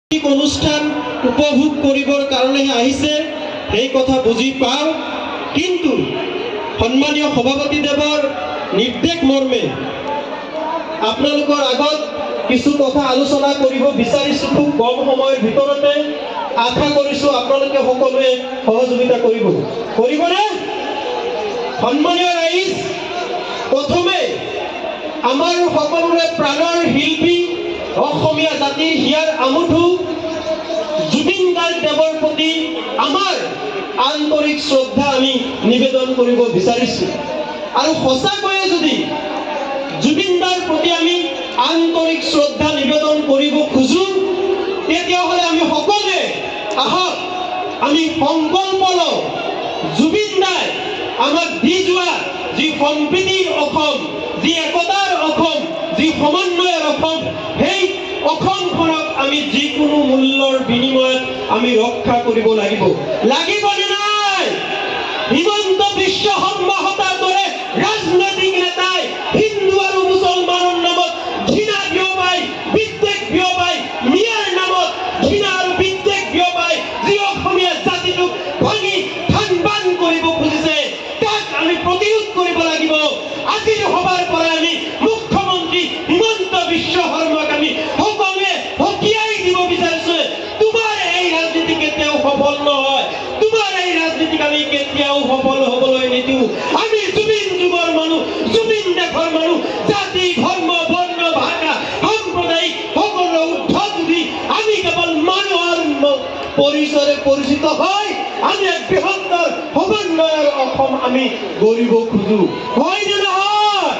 অনুষ্ঠান উপভোগ কৰিবৰ কাৰণেহে আহিছে, সেই কথা বুজি পাওঁ। কিন্তু সন্মানীয় সভাপতিদেৱৰ নিৰ্দেশ মৰ্মে আপোনালোকৰ আগত কিছু কথা আলোচনা কৰিব বিচাৰিছোঁ খুব কম সময়ৰ ভিতৰতে। আশা কৰিছোঁ আপোনালোকে সকলোৱে সহযোগিতা কৰিব। কৰিবনে? সন্মানীয় ৰাইজ, প্ৰথমে আমাৰ সকলোৰে প্ৰাণৰ শিল্পী, অসমীয়া জাতিৰ হিয়াৰ আমঠু জুবিন গাৰ্গ দেৱৰ প্ৰতি আমাৰ আন্তৰিক শ্ৰদ্ধা আমি নিবেদন কৰিব বিচাৰিছোঁ। আৰু সঁচাকৈয়ে যদি জুবিন দাৰ প্ৰতি আমি আন্তৰিক শ্ৰদ্ধা নিবেদন কৰিব খোজোঁ, তেতিয়াহ'লে আমি সকলোৱে আহক আমি সংকল্প লওঁ, জুবিন দাই আমাক দি যোৱা যি সম্প্ৰীতিৰ অসম, যি একতাৰ অসম, যি সমন্বয়ৰ অসম, সেই অসমখনক আমি যিকোনো মূল্যৰ বিনিময়ত আমি ৰক্ষা কৰিব লাগিব। লাগিবনে নাই? হিমন্ত বিশ্ব শৰ্মাহঁতৰ দৰে ৰাজনৈতিক নেতাই হিন্দু আৰু মুছলমানৰ নামত ঘৃণা বিয়পাই, বিদ্বেষ বিয়পাই, মিয়াৰ নামত ঘৃণা আৰু বিদ্বেষ বিয়পাই যি অসমীয়া জাতিটোক ভাঙি থান বান কৰিব খুজিছে, তাক আমি প্ৰতিৰোধ কৰিব লাগিব। আজিৰ সভাৰ পৰা আমি মুখ্যমন্ত্ৰী হিমন্ত বিশ্ব শৰ্মাক আমি সকলোৱে সকীয়াই দিব বিচাৰিছো, তোমাৰ এই ৰাজনীতি কেতিয়াও সফল নহয়। তোমাৰ এই ৰাজনীতিক আমি কেতিয়াও সফল হ'বলৈ নিদিওঁ। আমি জুবিন যুগৰ মানুহ, জুবিন দেশৰ মানুহ। জাতি, ধৰ্ম, বৰ্ণ, ভাষা, সাম্প্ৰদায়িক সকলো ঊৰ্ধত উঠি আমি কেৱল মানুহৰ পৰিচয়ৰে পৰিচিত হৈ আমি এক বৃহত্তৰ সমন্বয়ৰ অসম আমি গঢ়িব খোজো। হয় নে নহয়?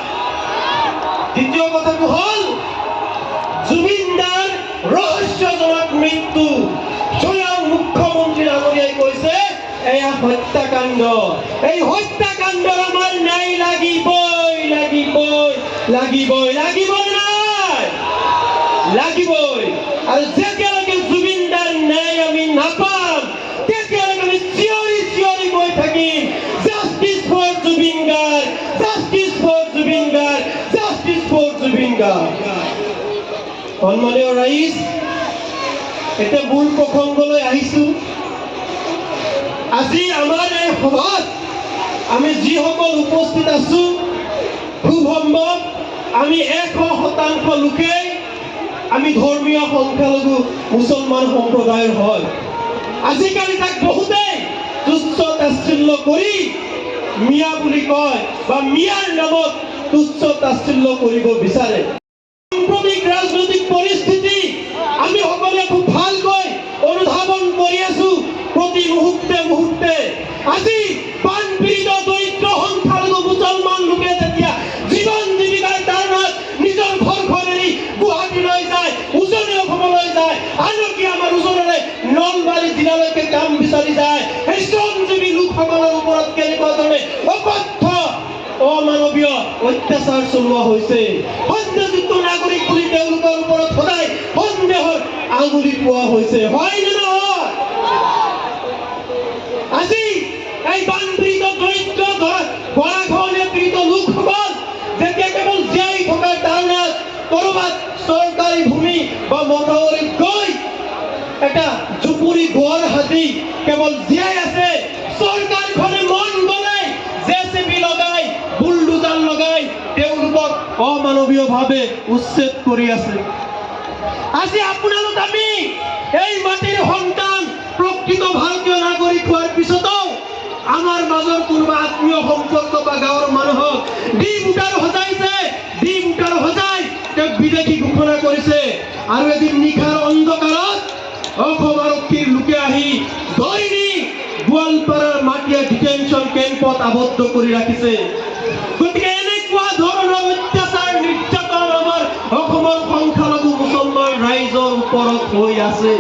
দ্বিতীয় কথাটো হ'ল জুবিন দাৰ ৰহস্যজনক মৃত্যু। স্বয়ং মুখ্যমন্ত্ৰী ডাঙৰীয়াই কৈছে এয়া হত্যাকাণ্ড। এই হত্যাকাণ্ডৰ আমাৰ ন্যায় লাগিবই, লাগিবই, লাগিবই। লাগিবই নাই? লাগিবই। আৰু যেতিয়ালৈকে জুবিন দাৰ ন্যায় আমি নাপাম, তেতিয়ালৈকে আমি চিঞৰি চিঞৰি গৈ থাকিম, "Justice for Zubeen Garg, justice for Zubeen Garg, justice for Zubeen Garg." সন্মানীয় ৰাইজ, এতিয়া মূল প্ৰসংগলৈ আহিছোঁ। আজি আমাৰ এই সভাত আমি যিসকল উপস্থিত আছোঁ, খুব সম্ভৱ আমি 100% লোকেই আমি ধৰ্মীয় সংখ্যালঘু মুছলমান সম্প্ৰদায়ৰ হয়। আজিকালি তাক বহুতেই তুচ্ছ তাচ্ছিল্য কৰি মিয়া বুলি কয় বা মিয়াৰ নামত তুচ্ছ তাচ্ছিল্য কৰিব বিচাৰে। সাম্প্ৰতিক ৰাজনৈতিক পৰিস্থিতি আমি সকলোৱে খুব ভালকৈ অনুধাৱন কৰি আছো প্ৰতি মুহূৰ্তে মুহূৰ্তে। আজি বানপীড়িত দৰিদ্ৰ সংখ্যালঘু মুছলমান লোকে যেতিয়া জীৱন জীৱিকাৰ তাড়নাত নিজৰ ঘৰখন এৰি গুৱাহাটীলৈ যায়, উজনি অসমলৈ যায়, আনকি আমাৰ ওচৰৰে নলবাৰী জিলালৈকে কাম বিচাৰি যায়, সেই শ্ৰমজীৱী লোকসকলৰ ওপৰত কেনেকুৱা ধৰণে অকথ্য, অমানৱীয় অত্যাচাৰ চলোৱা হৈছে, সন্দেহযুক্ত নাগৰিক বুলি তেওঁলোকৰ ওপৰত সদায় সন্দেহৰ আঙুলি পোৱা হৈছে, হয় নে নহয়? আজি এই বানপীড়িত দৰিদ্ৰ গৰাখহনীয়া পীড়িত লোকসকল যেতিয়া কেৱল জীয়াই থকাৰ তাড়নাত ক'ৰবাত চৰকাৰী ভূমি বা মথাউৰিত গৈ এটা জুপুৰি ঘৰ সাজি কেৱল জীয়াই আছে, চৰকাৰখনে মন গ'লে জেচিবি লগাই, বুলডোজাৰ লগাই তেওঁলোকক অমানৱীয়ভাৱে উচ্ছেদ কৰি আছে। আজি আপোনালোক আমি এই মাটিৰ সন্তান, প্ৰকৃত ভাৰতীয় নাগৰিক হোৱাৰ পিছতো আমাৰ মাজৰ কোনোবা আত্মীয় সম্পৰ্ক বা গাঁৱৰ মানুহক ডি ভোটাৰ সজাইছে। ডি ভোটাৰ সজাই তেওঁক বিদেশী ঘোষণা কৰিছে আৰু এদিন নিশাৰ অন্ধকাৰত অসম আৰক্ষীৰ লোকে আহি ধৰি নি গোৱালপাৰাৰ মাটিয়া ডিটেনশ্যন কেম্পত আবদ্ধ কৰি ৰাখিছে। গতিকে এনেকুৱা ধৰণৰ অত্যাচাৰ নিৰ্যাতন আমাৰ অসমৰ সংখ্যালঘু মুছলমান ৰাইজৰ ওপৰত হৈ আছে।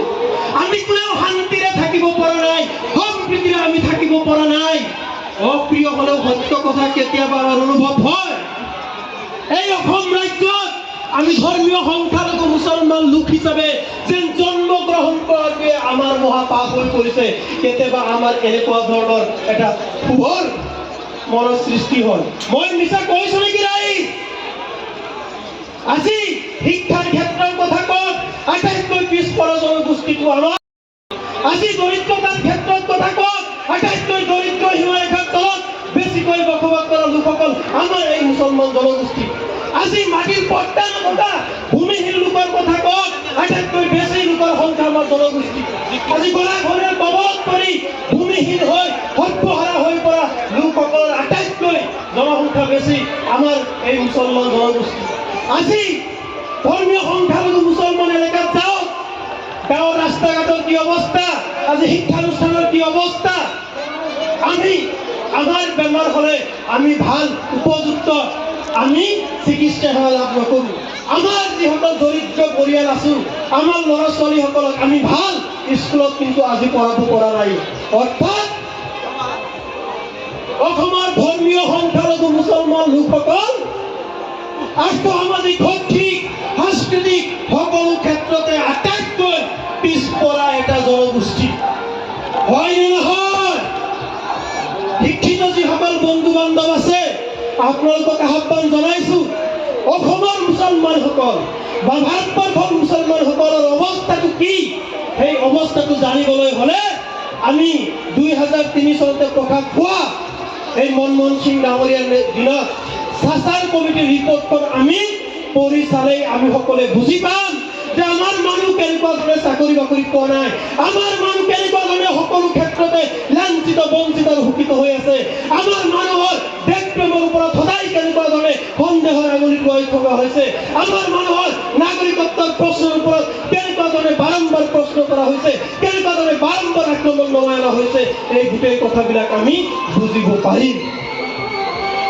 আমি কোনেও শান্তিৰে থাকিব পৰা নাই, সম্প্ৰীতিৰে আমি থাকিব পৰা নাই। অপ্ৰিয় হ'লেও সত্য কথা কেতিয়াবা আমাৰ অনুভৱ হয়। এই অসম ৰাজ্যত আমি ধৰ্মীয় সংখ্যালঘু মুছলমান লোক হিচাপে যেন জন্মগ্ৰহণ কৰাটোৱে আমাৰ মহাপাপ হৈ পৰিছে। কেতিয়াবা আমাৰ এনেকুৱা ধৰণৰ এটা ক্ষোভৰ মনৰ সৃষ্টি হয়। মই মিছা কৈছো নেকি ৰাইজ? আজি শিক্ষাৰ ক্ষেত্ৰৰ কথা কওক, আটাইতকৈ পিছপৰা জনগোষ্ঠী। জনগোষ্ঠীটো আমাৰ। আজি দৰিদ্ৰতাৰ ক্ষেত্ৰত কথা কওক, আটাইতকৈ দৰিদ্ৰ সীমাৰেখাৰ তলত বেছিকৈ বসবাস কৰা লোকসকল আমাৰ এই মুছলমান জনগোষ্ঠী। আজি মাটিৰ পট্টা নথকা ভূমিহীন লোকৰ কথা কওক, আটাইতকৈ বেছি লোকৰ সংখ্যা আমাৰ জনগোষ্ঠী। আজি গৰাখহনীয়াৰ কবলত পৰি ভূমিহীন হৈ সৰ্বহাৰা হৈ পৰা লোকসকলৰ আটাইতকৈ জনসংখ্যা বেছি আমাৰ এই মুছলমান জনগোষ্ঠী। আজি ধৰ্মীয় সংখ্যালঘু মুছলমান এলেকাত যাওক, গাঁৱৰ ৰাস্তা ঘাটৰ কি অৱস্থা, আজি শিক্ষানুষ্ঠানৰ কি অৱস্থা। আমি আমাৰ বেমাৰ হ'লে আমি ভাল উপযুক্ত আমি চিকিৎসা সেৱা লাভ নকৰোঁ। আমাৰ যিসকল দৰিদ্ৰ পৰিয়াল আছোঁ, আমাৰ ল'ৰা ছোৱালীসকলক আমি ভাল স্কুলত কিন্তু আজি পঢ়াব পৰা নাই। অৰ্থাৎ অসমৰ ধৰ্মীয় সংখ্যালঘু মুছলমান লোকসকল আৰ্থসামাজিক, শৈক্ষিক, সাংস্কৃতিক সকলো ক্ষেত্ৰতে আটাইতকৈ পিছপৰা এটা জনগোষ্ঠী, হয় নে নহয়? শিক্ষিত যিসকল বন্ধু বান্ধৱ আছে, আপোনালোকক আহ্বান জনাইছো, অসমৰ মুছলমানসকল বা ভাৰতবৰ্ষৰ মুছলমানসকলৰ অৱস্থাটো কি, সেই অৱস্থাটো জানিবলৈ হ'লে আমি 2003 চনতে প্ৰকাশ পোৱা এই মনমোহন সিং ডাঙৰীয়াৰ দিনত চাচাৰ কমিটিৰ ৰিপৰ্টখন আমি পঢ়ি চালেই আমি সকলোৱে বুজি পাম যে আমাৰ মানুহ কেনেকুৱা ধৰণে চাকৰি বাকৰি পোৱা নাই, আমাৰ মানুহ কেনেকুৱা ধৰণে সকলো ক্ষেত্ৰতে লাঞ্ছিত, বঞ্চিত আৰু শোষিত হৈ আছে, আমাৰ মানুহৰ দেশপ্ৰেমৰ ওপৰত সদায় কেনেকুৱা ধৰণে সন্দেহৰ আঙুলি টোৱাই থকা হৈছে, আমাৰ মানুহৰ নাগৰিকত্বৰ প্ৰশ্নৰ ওপৰত কেনেকুৱা ধৰণে বাৰম্বাৰ প্ৰশ্ন কৰা হৈছে, কেনেকুৱা ধৰণে বাৰম্বাৰ আক্ৰমণ নমাই অনা হৈছে, এই গোটেই কথাবিলাক আমি বুজিব পাৰিম।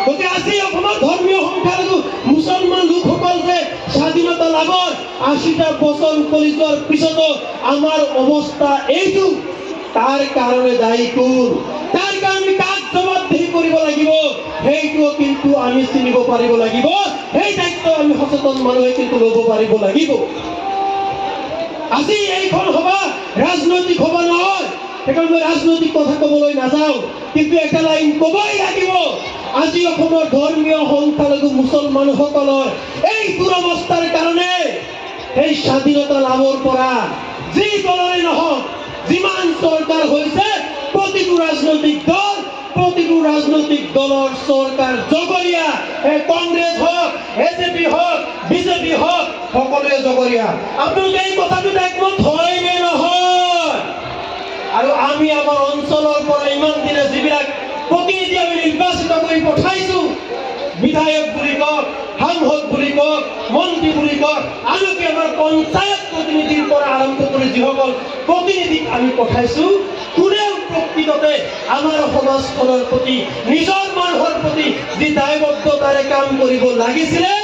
গতিকে আজি অসমৰ ধৰ্মীয় সংখ্যালঘু মুছলমান লোকসকল যে স্বাধীনতা লাভৰ 80টা বছৰ উকলি যোৱাৰ পিছতো আমাৰ অৱস্থা এইটো, তাৰ কাৰণে দায়ী কোন, তাৰ কাৰণে কাক জবাবদিহি কৰিব লাগিব, সেইটোও কিন্তু আমি চিনিব পাৰিব লাগিব। সেই দায়িত্ব আমি সচেতন মানুহে কিন্তু ল'ব পাৰিব লাগিব। আজি এইখন সভা ৰাজনৈতিক সভা নহয়, সেইকাৰণে মই ৰাজনৈতিক কথা ক'বলৈ নাযাওঁ। কিন্তু এটা লাইন ক'বই লাগিব, আজি অসমৰ ধৰ্মীয় সংখ্যালঘু মুছলমানসকলৰ এই দুৰৱস্থাৰ কাৰণে এই স্বাধীনতা লাভৰ পৰা যি দলৰে নহওক, যিমান চৰকাৰ হৈছে, প্ৰতিটো ৰাজনৈতিক দল, প্ৰতিটো ৰাজনৈতিক দলৰ চৰকাৰ জগৰীয়া। এই কংগ্ৰেছ হওক, এজেপি হওক, বিজেপি হওক, সকলোৱে জগৰীয়া। আপোনালোকে এই কথাটোত একমত হয় নে নহয়? আৰু আমি আমাৰ অঞ্চলৰ পৰা ইমান দিনে যিবিলাক প্ৰতিনিধি আমি নিৰ্বাচিত কৰি পঠাইছো, বিধায়ক বুলি কওক, সাংসদ বুলি কওক, মন্ত্ৰী বুলি কওক, আনকি আমাৰ পঞ্চায়ত প্ৰতিনিধিৰ পৰা আৰম্ভ কৰি যিসকল প্ৰতিনিধিক আমি পঠাইছো, কোনেও প্ৰকৃততে আমাৰ সমাজখনৰ প্ৰতি, নিজৰ মানুহৰ প্ৰতি যি দায়বদ্ধতাৰে কাম কৰিব লাগিছিলে,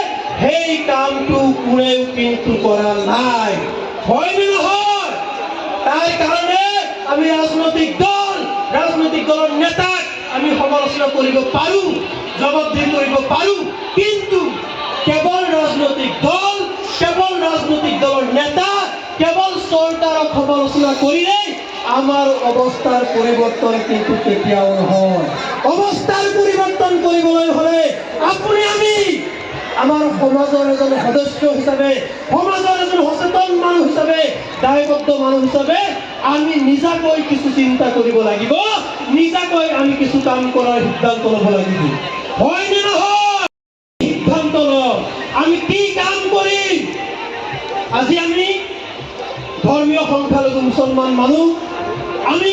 সেই কামটো কোনেও কিন্তু কৰা নাই, হয় নে নহয়? তাৰ কাৰণে আমি ৰাজনৈতিক দল, ৰাজনৈতিক দলৰ নেতাক আমি সমালোচনা কৰিব পাৰোঁ, জবাবদিহি কৰিব পাৰোঁ। কিন্তু কেৱল ৰাজনৈতিক দল, কেৱল ৰাজনৈতিক দলৰ নেতা, কেৱল চৰকাৰক সমালোচনা কৰিলেই আমাৰ অৱস্থাৰ পৰিৱৰ্তন কিন্তু কেতিয়াও নহয়। অৱস্থাৰ পৰিৱৰ্তন কৰিবলৈ হ'লে আপুনি আমি আমাৰ সমাজৰ এজন সদস্য হিচাপে, সমাজৰ এজন সচেতন মানুহ হিচাপে, দায়বদ্ধ মানুহ হিচাপে আমি নিজাকৈ কিছু চিন্তা কৰিব লাগিব, নিজাকৈ আমি কিছু কাম কৰাৰ সিদ্ধান্ত ল'ব লাগিব, হয় নে নহয়? সিদ্ধান্ত লওঁ, আমি কি কাম কৰিম। আজি আমি ধৰ্মীয় সংখ্যালঘু মুছলমান মানুহ, আমি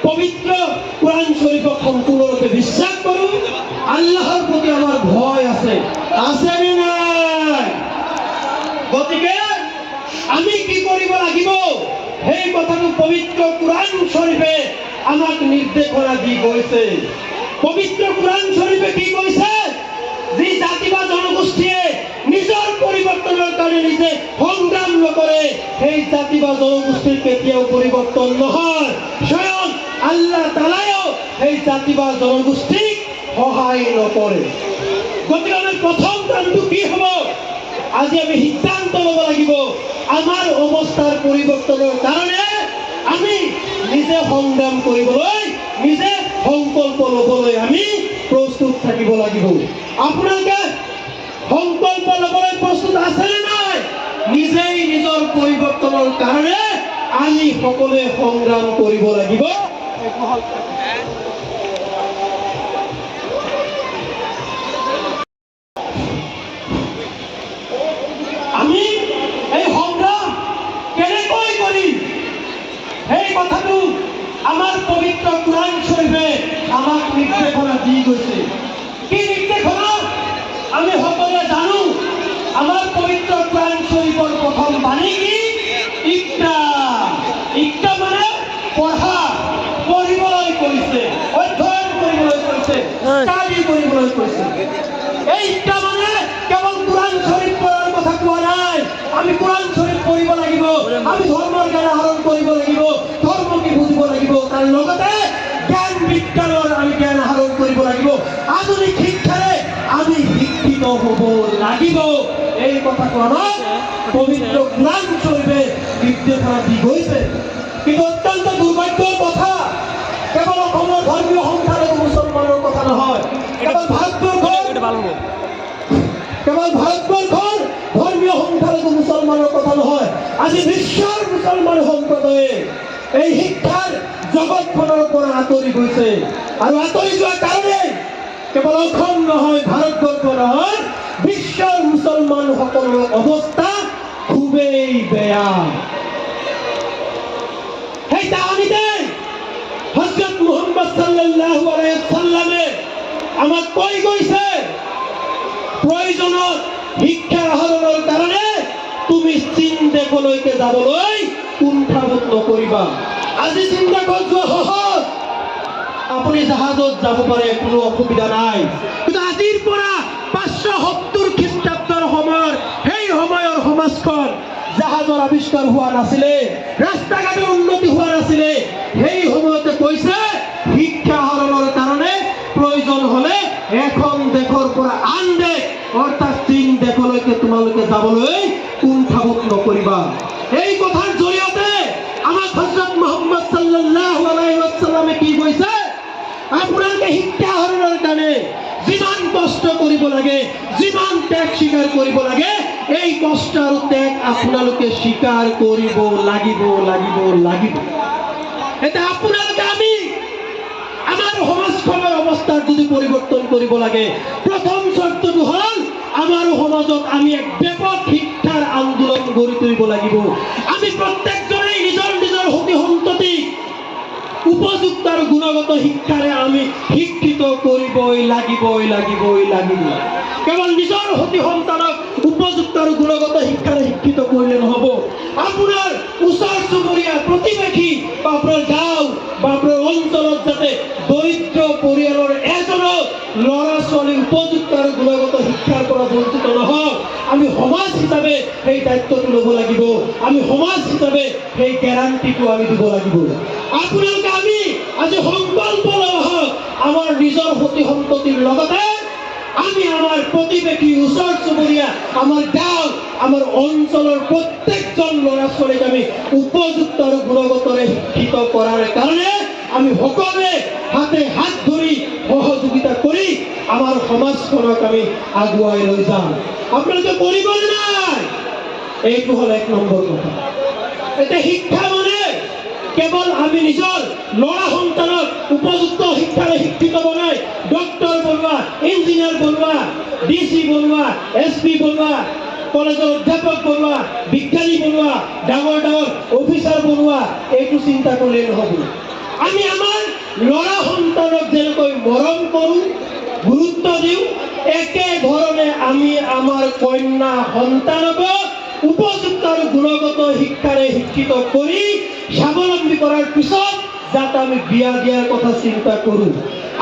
পবিত্ৰ কোৰআন শ্বৰীফক সম্পূৰ্ণৰূপে বিশ্বাস কৰোঁ। আল্লাহৰ প্ৰতি আমাৰ ভয় আছে, আছে নে নাই? গতিকে আমি কি কৰিব লাগিব, সেই কথাটো পবিত্ৰ কোৰআন শ্বৰীফে আমাক নিৰ্দেশনা দি গৈছে। পবিত্ৰ কোৰআন শ্বৰীফে কি কৈছে? যি জাতি বা জনগোষ্ঠীয়ে নিজৰ পৰিৱৰ্তনৰ কাৰণে নিজে সংগ্ৰাম নকৰে, সেই জাতি বা জনগোষ্ঠীৰ কেতিয়াও পৰিৱৰ্তন নহয়। স্বয়ং আল্লাহ তালায়ো সেই জাতি বা জনগোষ্ঠীক সহায় নকৰে। গতিকে আমি প্ৰথম কামটো কি হ'ব? আজি আমি সিদ্ধান্ত ল'ব লাগিব, আমাৰ অৱস্থাৰ পৰিৱৰ্তনৰ কাৰণে আমি নিজে সংগ্ৰাম কৰিবলৈ, নিজে সংকল্প ল'বলৈ আমি প্ৰস্তুত থাকিব লাগিব। আপোনালোকে সংকল্প ল'বলৈ প্ৰস্তুত আছেনে নাই? নিজেই নিজৰ পৰিৱৰ্তনৰ কাৰণে আমি সকলোৱে সংগ্ৰাম কৰিব লাগিব। আমি এই সংগ্ৰাম কেনেকৈ কৰিম, সেই কথাটো আমাৰ পবিত্ৰ কোৰাণ শ্বৰীফে আমাক নিৰ্দেশনা দি গৈছে। কি নিৰ্দেশনা? আমি সকলোৱে জানো, আমাৰ পবিত্ৰ কোৰাণ শ্বৰীফৰ প্ৰথম বাণী কি? ইকৰা। ইকৰা মানে পঢ়া। পঢ়িবলৈ কৈছে, অধ্যয়ন কৰিবলৈ কৈছে, ষ্টাডি কৰিবলৈ কৈছে। এই ইকৰা মানে কেৱল কোৰাণ শ্বৰীফ পঢ়াৰ কথা কোৱা নাই। আমি কোৰাণ শ্বৰীফ পঢ়িব লাগিব, আমি ধৰ্মৰ জ্ঞান আহৰণ কৰিব লাগিব, ধৰ্ম কি বুজিব লাগিব, তাৰ লগতে জ্ঞান বিজ্ঞানৰ আমি জ্ঞান আহৰণ কৰিব লাগিব। আধুনিক শিক্ষাৰে আমি শিক্ষিত হ'ব লাগিব। এই কথাটো আমাক পবিত্ৰ কোৰাণ শ্বৰীফে নিৰ্দেশনা দি গৈছে। কিন্তু অত্যন্ত দুৰ্ভাগ্যৰ কথা, কেৱল অসমৰ ধৰ্মীয় সংখ্যালঘু মুছলমানৰ কথা নহয়, কেৱল ভাৰতবৰ্ষৰ ভাল হ'ব। কেৱল ভাৰতবৰ্ষৰ ধৰ্মীয় সংখ্যালঘু মুছলমানৰ কথা নহয়, আজি বিশ্বৰ মুছলমান সম্প্ৰদায়ে এই শিক্ষাৰ জগতখনৰ পৰা আঁতৰি গৈছে। আৰু আঁতৰি যোৱাৰ কাৰণে কেৱল অসম নহয়, ভাৰতবৰ্ষ নহয়, বিশ্বৰ মুছলমানসকলৰ অৱস্থা খুবেই বেয়া। সেই তাহানিতে হজৰত মুহাম্মদ সাল্লাল্লাহু আলাইহি সাল্লামে আমাক কৈ গৈছে, প্ৰয়োজনত শিক্ষা আহৰণৰ কাৰণে তুমি চীন দেশলৈকে যাবলৈ কুণ্ঠাবোধ নকৰিবা। আজি চীন দেশত যোৱা সহজ, আপুনি জাহাজত যাব পাৰে, কোনো অসুবিধা নাই। কিন্তু আজিৰ পৰা 570 খ্ৰীষ্টাব্দৰ সময়ৰ সেই সময়ৰ সমাজখন জাহাজৰ আৱিষ্কাৰ হোৱা নাছিলে, ৰাস্তা ঘাটৰ উন্নতি হোৱা নাছিলে। সেই সময়তে কৈছে, শিক্ষা আহৰণৰ কাৰণে প্ৰয়োজন হ'লে এখন দেশৰ পৰা আন দেশ, অৰ্থাৎ চীন দেশলৈকে তোমালোকে যাবলৈ কুণ্ঠাবোধ নকৰিবা। এই কথাৰ জৰিয়তে আমাক হজৰত মহম্মদ সাল্লাল্লাহু আলাইহি ৱাসাল্লামে কি কৈছে? আপোনালোকে শিক্ষা আহৰণৰ কাৰণে যিমান কষ্ট কৰিব লাগে, যিমান ত্যাগ স্বীকাৰ কৰিব লাগে, এই কষ্ট আৰু ত্যাগ আপোনালোকে স্বীকাৰ কৰিব লাগিব, লাগিব, লাগিব। এতিয়া আপোনালোকে আমি আমাৰ সমাজখনৰ অৱস্থাৰ যদি পৰিৱৰ্তন কৰিব লাগে, প্ৰথম চৰ্তটো হ'ল আমাৰ সমাজত আমি এক ব্যাপক শিক্ষাৰ আন্দোলন গঢ়ি তুলিব লাগিব। আমি প্ৰত্যেকজনেই নিজৰ নিজৰ সতি সন্ততিক উপযুক্ত আৰু গুণগত শিক্ষাৰে আমি শিক্ষিত কৰিবই লাগিবই, লাগিবই, লাগিব। কেৱল নিজৰ সতি সন্তানক উপযুক্ত আৰু গুণগত শিক্ষাৰে শিক্ষিত কৰিলে নহ'ব। আপোনাৰ ওচৰ চুবুৰীয়া, প্ৰতিবেশী বা আপোনাৰ গাঁও বা আপোনাৰ অঞ্চলত যাতে দৰিদ্ৰ পৰিয়ালৰ এজনো ল'ৰা ছোৱালী উপযুক্ত আৰু গুণগত শিক্ষাৰ পৰা বঞ্চিত নহওক, আমি সমাজ হিচাপে সেই দায়িত্বটো ল'ব লাগিব। আমি সমাজ হিচাপে সেই গেৰাণ্টিটো আমি দিব লাগিব। আপোনালোকে আমি আজি সংকল্প লওঁ আহক, আমাৰ নিজৰ সতি সন্ততিৰ লগতে আমি আমাৰ প্ৰতিবেশী, ওচৰ চুবুৰীয়া, আমাৰ গাঁও, আমাৰ অঞ্চলৰ প্ৰত্যেকজন ল'ৰা ছোৱালীক আমি উপযুক্ত আৰু গুণগতৰে শিক্ষিত কৰাৰ কাৰণে আমি সকলোৱে হাতে হাত ধৰি সহযোগিতা কৰি আমাৰ সমাজখনক আমি আগুৱাই লৈ যাম। আপোনালোকে কৰিবনে নাই? এইটো হ'ল এক নম্বৰ কথা। এতিয়া শিক্ষা মানে কেৱল আমি নিজৰ ল'ৰা সন্তানক উপযুক্ত শিক্ষাৰে শিক্ষিত বনাই ডক্টৰ বনোৱা, ইঞ্জিনিয়াৰ বনোৱা, ডিচি বনোৱা, এছ পি বনোৱা, কলেজৰ অধ্যাপক বনোৱা, বিজ্ঞানী বনোৱা, ডাঙৰ ডাঙৰ অফিচাৰ বনোৱা, এইটো চিন্তা কৰিলে নহ'ব। আমি আমাৰ ল'ৰা সন্তানক যেনেকৈ মৰম কৰোঁ, গুৰুত্ব দিওঁ, একেধৰণে আমি আমাৰ কন্যা সন্তানকো উপযুক্ত আৰু গুণগত শিক্ষাৰে শিক্ষিত কৰি স্বাৱলম্বী কৰাৰ পিছত যাতে আমি বিয়া দিয়াৰ কথা চিন্তা কৰোঁ।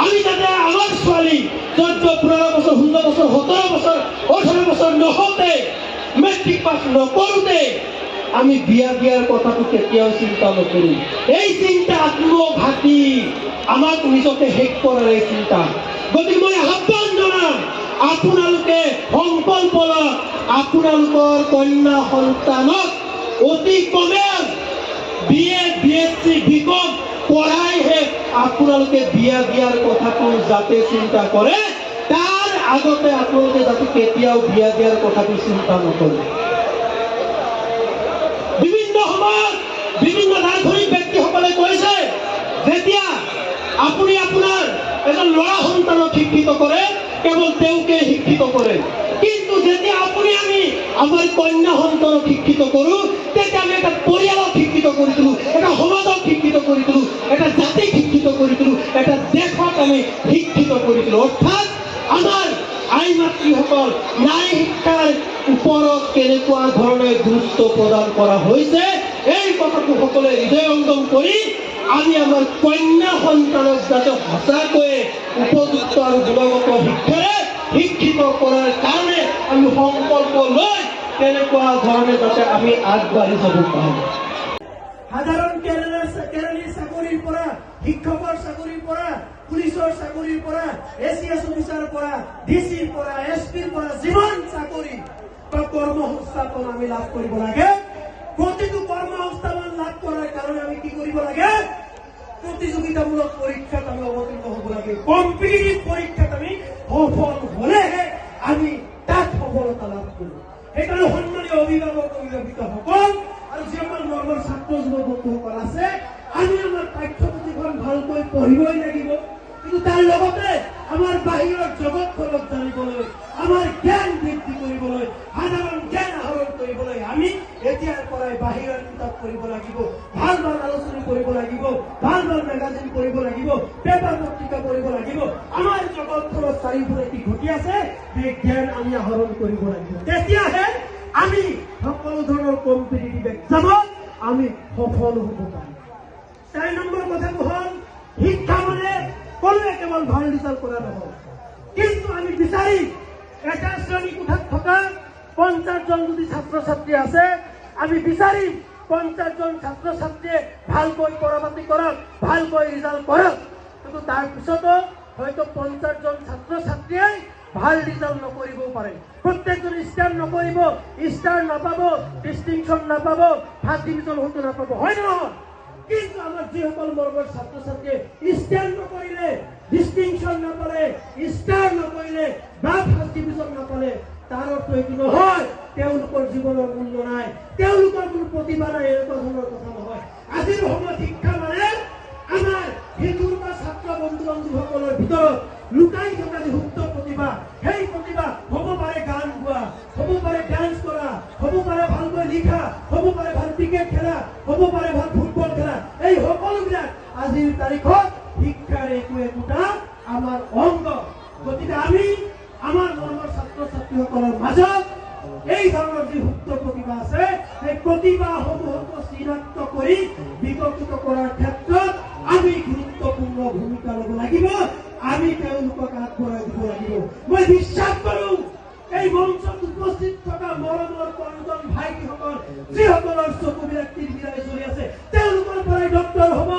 আমি যাতে আমাৰ ছোৱালী 14, 15 বছৰ, 16 বছৰ, 17 বছৰ, 18 বছৰ নহওঁতে, মেট্ৰিক পাছ নকৰোঁতে আমি বিয়া দিয়াৰ কথাটো কেতিয়াও চিন্তা নকৰোঁ। এই চিন্তা আত্মঘাতী, আমাক নিজকে শেষ কৰাৰ এই চিন্তা। গতিকে মই আহ্বান জনাম, আপোনালোকে সংকল্প লওক, আপোনালোকৰ কন্যা সন্তানক অতি কমেও B A, B S C, B কম পঢ়াইহে আপোনালোকে বিয়া দিয়াৰ কথাটো যাতে চিন্তা কৰে। তাৰ আগতে আপোনালোকে যাতে কেতিয়াও বিয়া দিয়াৰ কথাটো চিন্তা নকৰে। বিভিন্ন সময়ত বিভিন্ন দাৰ্শনিক আপুনি আপোনাৰ এজন ল'ৰা সন্তানক শিক্ষিত কৰে, কেৱল তেওঁকে শিক্ষিত কৰে। কিন্তু যেতিয়া আপুনি আমি আমাৰ কন্যা সন্তানক শিক্ষিত কৰোঁ, তেতিয়া আমি এটা পৰিয়ালক শিক্ষিত কৰি তোলো, এটা সমাজক শিক্ষিত কৰি তোলো, এটা জাতিক শিক্ষিত কৰি তোলো, এটা দেশক আমি শিক্ষিত কৰি তোলো। অৰ্থাৎ আমাৰ আই মাতৃসকল, নাৰী শিক্ষাৰ ওপৰত কেনেকুৱা ধৰণে গুৰুত্ব প্ৰদান কৰা হৈছে, এই কথাটো সকলোৱে হৃদয়ংগম কৰি আমি আমাৰ কন্যা সন্তানক যাতে সঁচাকৈয়ে উপযুক্ত আৰু গুণগত শিক্ষাৰে শিক্ষিত কৰাৰ কাৰণে আমি সংকল্প লৈ তেনেকুৱা ধৰণে যাতে আমি আগবাঢ়ি যাব পাৰোঁ। সাধাৰণ কেৰাণীৰ চাকৰিৰ পৰা, শিক্ষকৰ চাকৰিৰ পৰা, পুলিচৰ চাকৰিৰ পৰা, এচিএছ অফিচাৰৰ পৰা, ডি চিৰ পৰা, এছ পিৰ পৰা যিমান চাকৰি বা কৰ্মসংস্থাপন আমি লাভ কৰিব লাগে, প্ৰতিটো কৰ্মসংস্থাপন লাভ কৰাৰ কাৰণে আমি কি কৰিব লাগে? প্ৰতিযোগিতামূলক পৰীক্ষাত আমি অৱতীৰ্ণ হ'ব লাগে। কম্পিটিটিভ পৰীক্ষাত আমি সফল হলেহে আমি তাত সফলতা লাভ কৰোঁ। সেইকাৰণে সন্মানীয় অভিভাৱক অভিভাৱিকাসকল আৰু যিসকল মৰমৰ ছাত্ৰ যুৱ বন্ধুসকল আছে, আমি আমাৰ পাঠ্যপুথিখন ভালকৈ পঢ়িবই লাগিব, কিন্তু তাৰ লগতে আমাৰ বাহিৰৰ জগতখনক জানিবলৈ, আমাৰ জ্ঞান বৃদ্ধি কৰিবলৈ, সাধাৰণ জ্ঞান আহৰণ কৰিবলৈ আমি এতিয়াৰ পৰাই বাহিৰৰ কিতাপ পঢ়িব লাগিব, ভাল ভাল আলোচনী পঢ়িব লাগিব, ভাল ভাল মেগাজিন পঢ়িব লাগিব, পেপাৰ পত্ৰিকা পঢ়িব লাগিব। আমাৰ জগতখনত চাৰিওফালে কি ঘটি আছে, সেই জ্ঞান আমি আহৰণ কৰিব লাগিব। তেতিয়াহে আমি সকলো ধৰণৰ কম্পিটিটিভ এক্সামত আমি সফল হ'ব পাৰিম। 4 নম্বৰ কথাটো হ'ল, শিক্ষা মানে ক'লোৱে কেৱল ভাল ৰিজাল্ট কৰা নহয়। কিন্তু আমি বিচাৰিম, এটা শ্ৰেণী কোঠাত থকা 50জন যদি ছাত্ৰ ছাত্ৰী আছে, আমি বিচাৰিম 50জন ছাত্ৰ ছাত্ৰীয়ে ভালকৈ পঢ়া পাতি কৰক, ভালকৈ ৰিজাল্ট কৰক। কিন্তু তাৰ পিছতো হয়তো 50জন ছাত্ৰ ছাত্ৰীয়ে ভাল ৰিজাল্ট নকৰিবও পাৰে। প্ৰত্যেকজন ষ্টাৰ নকৰিব, ষ্টাৰ নাপাব, ডিষ্টিংশ্যন নাপাব, ফাৰ্ষ্ট ডিভিজন হয়তো নাপাব, হয় নে নহয়? কিন্তু আমাৰ যিসকল মৰমৰ ছাত্ৰ ছাত্ৰীয়ে ষ্টেণ্ড নকৰিলে, ডিষ্টিংশ্যন নাপালে, ষ্টাৰ নকৰিলে বা ফাৰ্ষ্ট ডিভিজন নাপালে, তাৰ অৰ্থ এইটো নহয় তেওঁলোকৰ জীৱনৰ মূল্য নাই, তেওঁলোকৰ কোনো প্ৰতিভা নাই, এনেকুৱা ধৰণৰ কথা নহয়। আজিৰ সময়ত শিক্ষা মানে আমাৰ শিশুৰ বা ছাত্ৰ বন্ধু বান্ধৱীসকলৰ ভিতৰত লুকাই থকা যি সুপ্ত প্ৰতিভা, সেই প্ৰতিভা হ'ব পাৰে গান গোৱা, হ'ব পাৰে ডান্স কৰা, হ'ব পাৰে ভালকৈ লিখা, হ'ব পাৰে ভাল ক্ৰিকেট খেলা, হ'ব পাৰে ভাল ফুটবল খেলা, এই সকলোবিলাক আজিৰ তাৰিখত শিক্ষাৰ একো একোটা আমাৰ অংগ। গতিকে আমি আমাৰ মৰমৰ ছাত্ৰ ছাত্ৰীসকলৰ মাজত এই ধৰণৰ যি সুপ্ত প্ৰতিভা আছে, সেই প্ৰতিভাসমূহকো চিনাক্ত কৰি বিকশিত কৰাৰ ক্ষেত্ৰত আমি গুৰুত্বপূৰ্ণ ভূমিকা ল'ব লাগিব। আমি তেওঁলোকক আগবঢ়াই দিব লাগিব। মই বিশ্বাস কৰো, এই মঞ্চত উপস্থিত থকা মৰমৰ কণকণ ভাইটিসকল, যিসকলৰ চকুবিলাক তিৰবিৰাই চলি আছে, তেওঁলোকৰ পৰাই ডক্টৰ হ'ব,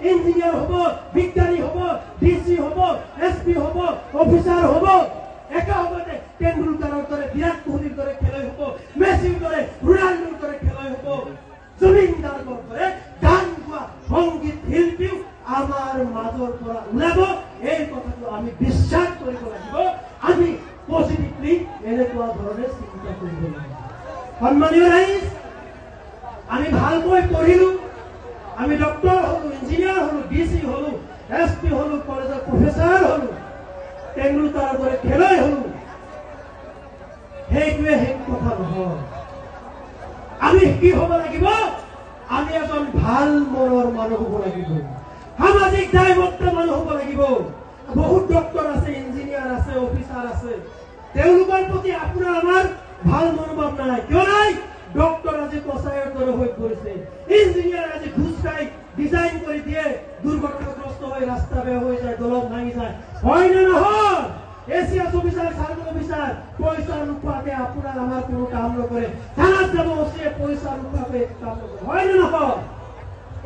ইঞ্জিনিয়াৰ হ'ব, বিজ্ঞানী হ'ব, ডি চি হ'ব, এছ পি হ'ব, অফিচাৰ হ'ব, একে সময়তে তেণ্ডুলকাৰৰ দৰে, বিৰাট কোহলিৰ দৰে খেলুৱৈ হ'ব, মেছিৰ দৰে, ৰোনাল্ডোৰ দৰে খেলুৱৈ হ'ব, জুবিন গাৰ্গৰ দৰে গান গোৱা সংগীত শিল্পীও আমাৰ মাজৰ পৰা ওলাব। এই কথাটো আমি বিশ্বাস কৰিব লাগিব। আমি পজিটিভলি এনেকুৱা ধৰণে চিন্তা কৰিব লাগিব। সন্মানীয় ৰাইজ, আমি ভালকৈ পঢ়িলো, আমি ডক্টৰ হলো, ইঞ্জিনিয়াৰ হলো, ডি চি হলো, এছ পি হলো, কলেজৰ প্ৰফেচাৰ হলো, তেণ্ডুলকাৰৰ দৰে খেলুৱৈ হলো, সেইটোৱে শেষ কথা নহয়। আমি কি হ'ব লাগিব? আমি এজন ভাল মনৰ মানুহ হ'ব লাগিব, সামাজিক দায়বদ্ধ মানুহ হ'ব লাগিব। বহুত ডক্টৰ আছে, ইঞ্জিনিয়াৰ আছে, অফিচাৰ আছে, তেওঁলোকৰ প্ৰতি আপোনাৰ আমাৰ ভাল মনোভাৱ নাই। কিয় নাই? ডক্টৰ আজি কচাইৰ দৰে হৈ পৰিছে, ইঞ্জিনিয়াৰ আজি ঘোচ খাই ডিজাইন কৰি দিয়ে, দুৰ্ঘটনাগ্ৰস্ত হৈ ৰাস্তা বেয়া হৈ যায়, দলং ভাঙি যায়, হয় নে নহয়? এচিএছ অফিচাৰ, চাৰ্কল অফিচাৰ পইচা নোখোৱাকে আপোনাৰ আমাৰ কোনো কাম নকৰে। থানাত যাব অচিয়ে, পইচা নোখোৱাকে একো কাম নকৰে, হয় নে নহয়?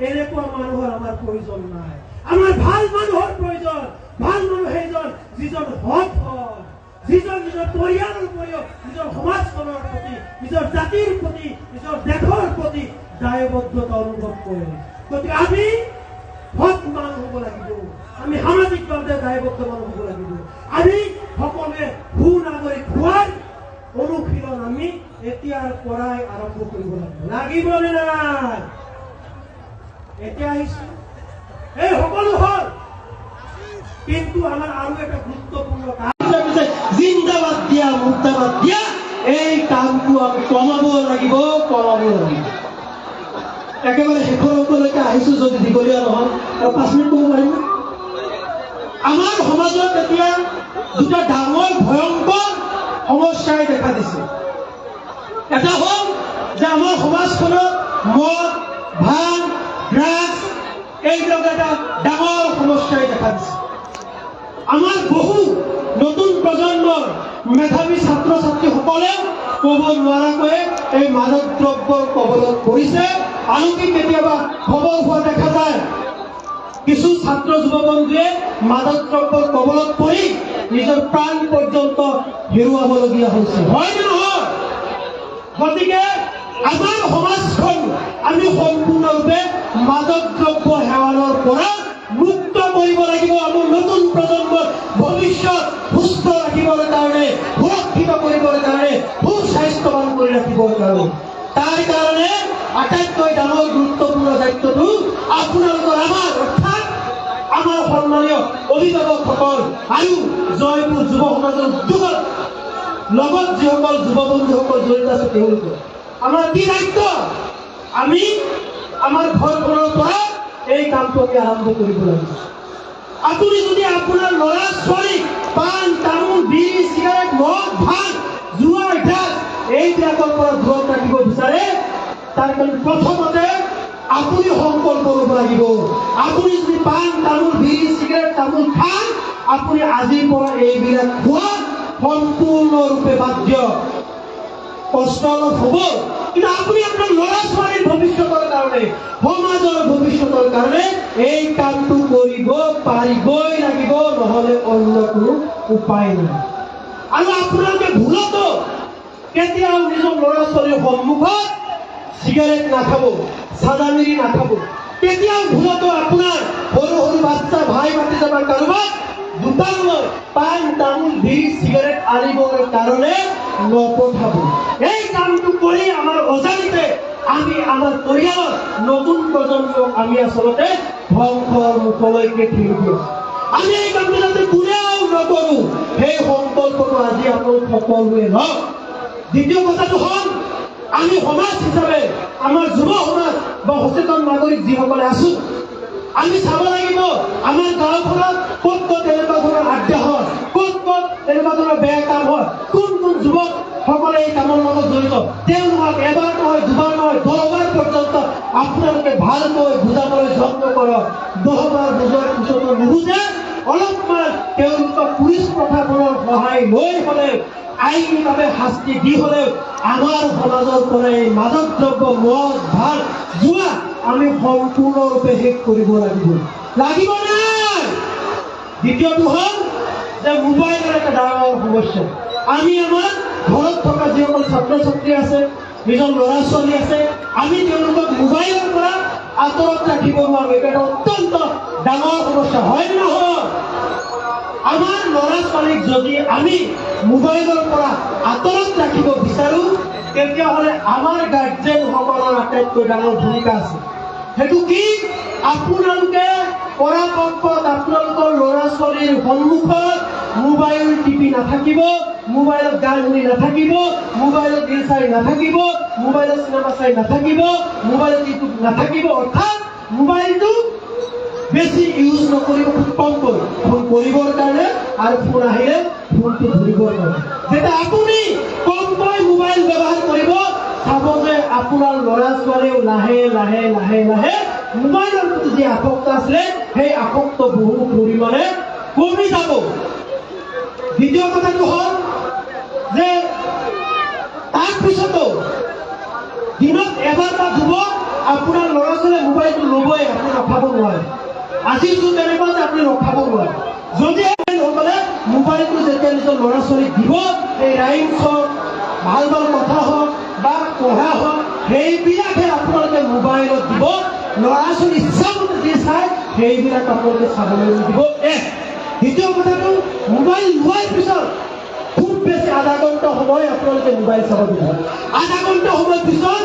এনেকুৱা মানুহৰ আমাৰ প্ৰয়োজন নাই। আমাৰ ভাল মানুহৰ প্ৰয়োজন। ভাল মানুহ সেইজন যিজন সৎ হয়, যিজন নিজৰ পৰিয়ালৰ উপৰিও নিজৰ সমাজখনৰ প্ৰতি, নিজৰ জাতিৰ প্ৰতি, নিজৰ দেশৰ প্ৰতি দায়বদ্ধতা অনুভৱ কৰে। গতিকে আমি সৎ মানুহ হ'ব লাগিব, আমি সামাজিকভাৱে দায়বদ্ধ মানুহ হ'ব লাগিব। আমি সকলোৱে সুনাগৰিক হোৱাৰ অনুশীলন আমি এতিয়াৰ পৰাই আৰম্ভ কৰিব লাগিব। লাগিব নে নাই? এতিয়া আহিছো, এই সকলো হ'ল। কিন্তু আমাৰ আৰু এটা গুৰুত্বপূৰ্ণ কাম। পিছে জিন্দাবাদ দিয়া, মুৰ্দাবাদ দিয়া, এই কামটো আমি কমাব লাগিব, কমাব লাগিব। একেবাৰে শেষৰ অংকলৈকে আহিছো যদি, দীঘলীয়া নহয়, আৰু 5 মিনিট ক'ব পাৰিম। আমাৰ সমাজত এতিয়া দুটা ডাঙৰ ভয়ংকৰ সমস্যাই দেখা দিছে। এটা হ'ল যে আমাৰ সমাজখনত মদ, ভাং, ড্ৰাগছ এইবিলাক এটা ডাঙৰ সমস্যাই দেখা দিছে। আমাৰ বহু নতুন প্ৰজন্মৰ মেধাৱী ছাত্ৰ ছাত্ৰীসকলে ক'ব নোৱাৰাকৈয়ে এই মাদক দ্ৰব্যৰ কবলত পৰিছে। আনকি কেতিয়াবা খবৰ হোৱা দেখা যায়, কিছু ছাত্ৰ যুৱ বন্ধুৱে মাদক দ্ৰব্যৰ কবলত পৰি নিজৰ প্ৰাণ পৰ্যন্ত হেৰুৱাবলগীয়া হৈছে, হয় নে নহয়? গতিকে আমাৰ সমাজখন আমি সম্পূৰ্ণৰূপে মাদক দ্ৰব্য সেৱনৰ পৰা মুক্ত কৰিব লাগিব, আমাৰ নতুন প্ৰজন্মৰ ভৱিষ্যত সুস্থ ৰাখিবৰ কাৰণে, সুৰক্ষিত কৰিবৰ কাৰণে, সুস্বাস্থ্যৱান কৰি ৰাখিবৰ কাৰণে। তাৰ কাৰণে আটাইতকৈ ডাঙৰ গুৰুত্বপূৰ্ণ দায়িত্বটো আপোনালোকৰ, আমাৰ, অৰ্থাৎ আমাৰ সন্মানীয় অভিভাৱকসকল আৰু জয়পুৰ যুৱ সমাজৰ উদ্যোগত লগত যিসকল যুৱ বন্ধুসকল জড়িত আছে তেওঁলোকৰ। আমাৰ কি দায়িত্ব? আমি আমাৰ ঘৰখনৰ পৰা এই কামটো আমি আৰম্ভ কৰিব লাগিব। আপুনি যদি আপোনাৰ ল'ৰা ছোৱালীক পাণ, তামোল, বিড়ি, চিগাৰেট, মদ, ভাং, জুৱা, ড্ৰাগছ এইবিলাকৰ পৰা দূৰত ৰাখিব বিচাৰে, তাৰ কাৰণে প্ৰথমতে আপুনি সংকল্প ল'ব লাগিব। আপুনি যদি পাণ, তামোল, বিড়ি, চিগাৰেট, তামোল খায়, আপুনি আজিৰ পৰা এইবিলাক খোৱা সম্পূৰ্ণৰূপে বাদ দিয়ক। কষ্ট অলপ হ'ব, কিন্তু আপুনি আপোনাৰ ল'ৰা ছোৱালীৰ ভৱিষ্যতৰ কাৰণে, সমাজৰ ভৱিষ্যতৰ কাৰণে এই কামটো কৰিব পাৰিবই লাগিব, নহ'লে অন্য কোনো উপায় নাই। আৰু আপোনালোকে ভুলতো কেতিয়াও নিজৰ ল'ৰা ছোৱালীৰ সন্মুখত চিগাৰেট নাখাব, চাদা বিড়ি নাখাব। কেতিয়াও ভুলতো আপোনাৰ সৰু সৰু বাচ্চা, ভাই, ভাতিজা বা কাৰোবাক দোকানলৈ পাণ, তামোল, বিড়ি, চিগাৰেট আনিবৰ কাৰণে নপঠাব। এই কামটো কৰি আমাৰ অজানিতে আমি আমাৰ পৰিয়ালৰ নতুন প্ৰজন্মক আমি আচলতে ধ্বংসৰ মুখলৈকে ঠেলি দিওঁ। আমি এই কামটো যাতে কোনেও নকৰো, সেই সংকল্পটো আজি আপোনালোক সকলোৱে লওক। দ্বিতীয় কথাটো হ'ল, আমি সমাজ হিচাপে, আমাৰ যুৱ সমাজ বা সচেতন নাগৰিক যিসকলে আছো, আমি চাব লাগিব আমাৰ গাঁওখনত ক'ত ক'ত এনেকুৱা ধৰণৰ আড্ডা হয়, ক'ত ক'ত এনেকুৱা ধৰণৰ বেয়া কাম হয়, কোন কোন যুৱকসকলে এই কামৰ লগত জড়িত। তেওঁলোকক এবাৰ নহয়, দুবাৰ নহয়, 10বাৰ পৰ্যন্ত আপোনালোকে ভালকৈ বুজাবলৈ যত্ন কৰক। 10বাৰ বুজোৱাৰ পিছতো নুবুজে, অলপমান তেওঁলোকক পুলিচ প্ৰশাসনৰ সহায় লৈ হ'লে, আইনীভাৱে শাস্তি দি হ'লেও আমাৰ সমাজৰ পৰা এই মাদক দ্ৰব্য, মদ, ভাং, জুৱা আমি সম্পূৰ্ণৰূপে শেষ কৰিব লাগিব। লাগিব নাই? দ্বিতীয়টো হ'ল যে মোবাইলৰ এটা ডাঙৰ সমস্যা। আমি আমাৰ ঘৰত থকা যিসকল ছাত্ৰ ছাত্ৰী আছে, নিজৰ ল'ৰা ছোৱালী আছে, আমি তেওঁলোকক মোবাইলৰ পৰা আঁতৰত ৰাখিব নোৱাৰো। এইটো এটা অত্যন্ত ডাঙৰ সমস্যা, হয় নে নহয়? আমাৰ ল'ৰা ছোৱালীক যদি আমি মোবাইলৰ পৰা আঁতৰত ৰাখিব বিচাৰো, তেতিয়াহ'লে আমাৰ গাৰ্জেনসকলৰ আটাইতকৈ ডাঙৰ ভূমিকা আছে। সেইটো কি? আপোনালোকে পৰাপক্ষত আপোনালোকৰ ল'ৰা ছোৱালীৰ সন্মুখত মোবাইল টিপি নাথাকিব, মোবাইলত গান শুনি নাথাকিব, মোবাইলত ৰিল চাই নাথাকিব, মোবাইলত চিনেমা চাই নাথাকিব, মোবাইলত ইউটিউব নাথাকিব। অৰ্থাৎ মোবাইলটো বেছি ইউজ নকৰিব, খুব কমকৈ ফোন কৰিবৰ কাৰণে আৰু ফোন আহিলে ফোনটো ধৰিবৰ কাৰণে। যেতিয়া আপুনি কমকৈ মোবাইল ব্যৱহাৰ কৰিব, চাব যে আপোনাৰ ল'ৰা ছোৱালীয়েও লাহে লাহে লাহে লাহে মোবাইলৰ প্ৰতি যি আসক্ত আছিলে, সেই আসক্ত বহু পৰিমাণে কমি যাব। দ্বিতীয় কথাটো হ'ল যে তাৰপিছতো দিনত এবাৰ বা দুবাৰ আপোনাৰ ল'ৰা ছোৱালীয়ে মোবাইলটো ল'বই, আপুনি ৰখাব নোৱাৰে। আজিৰ যুগ তেনেকুৱা যে আপুনি ৰখাব নোৱাৰে। যদি সকলে মোবাইলটো যেতিয়া নিজৰ ল'ৰা ছোৱালীক দিব, এই ৰাইমছ হওক, ভাল ভাল কথা হওক বা পঢ়া হওক, সেইবিলাকহে আপোনালোকে মোবাইলত দিব। ল'ৰা ছোৱালী ইচ্ছামতে যি চাই, সেইবিলাক আপোনালোকে চাবলৈ নিদিব, এক। দ্বিতীয় কথাটো, মোবাইল লোৱাৰ পিছত খুব বেছি আধা ঘণ্টা সময় আপোনালোকে মোবাইল চাব দিব। আধা ঘণ্টা সময় পিছত